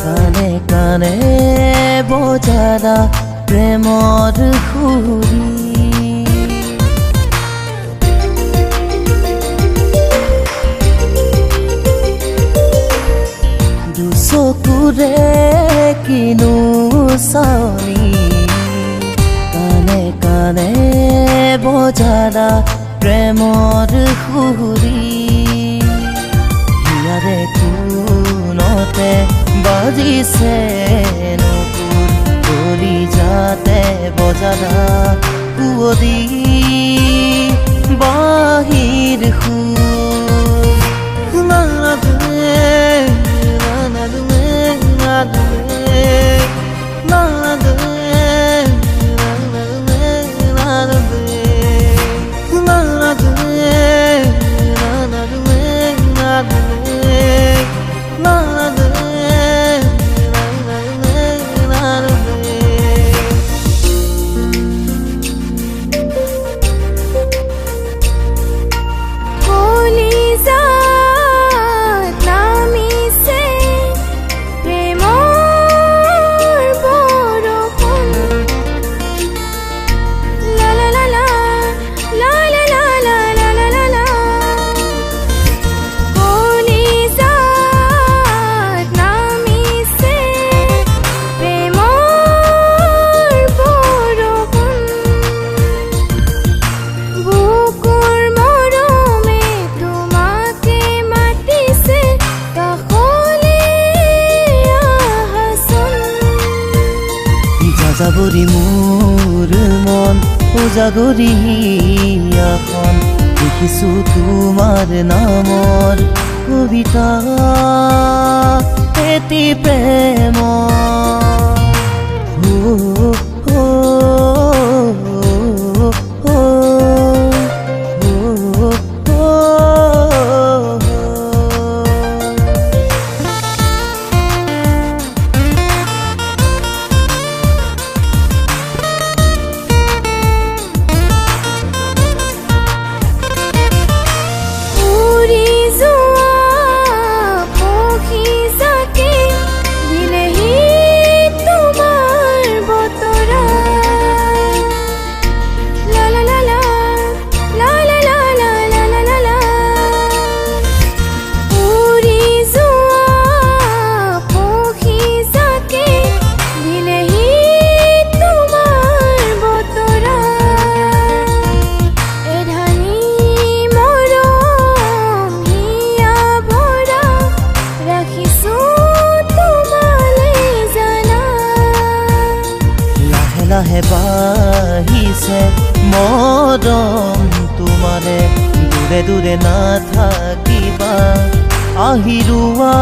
কানে কানে বজালা প্ৰেমৰ সুৰি। দুচকুৰে কিনো চাৱনি, কানে কানে বজালা প্ৰেমৰ সুৰি। হিয়াৰে কোণতে বাজিছে নুপুৰ, কলিজাতে বজালা সুৱদি বাঁহীৰ সুৰ। কলিজাত নামিছে প্ৰেমৰ বৰষুণ। লা লা লা লা লা লা লা লা লা লা লা লা। কলিজাত নামিছে প্ৰেমৰ বৰষুণ। বুকুৰ মৰমে তোমাকে মাতিছে, কাষলে আহাচোন। যাযাবৰী মোৰ মন, উজাগৰী হিয়াখন, দেখিছো তোমাৰ নামৰ কবিতা এটি প্ৰেম। ও, ও, ও, ও, ও, ও। উৰি যোৱা পখী জাকে দিলেহি তোমাৰ বতৰা। লা লা লা লা লা লা লা লা লা লা লা লা। উৰি যোৱা পখী জাকে দিলেহি তোমাৰ বতৰা। এধানি মৰম হিয়া ভৰা ৰাখিছো তোমালৈ জানা। লাহে লাহে বাঢ়িছে মৰম তোমাৰে, দূৰে দূৰে নাথাকিবা, আহি ৰোৱা।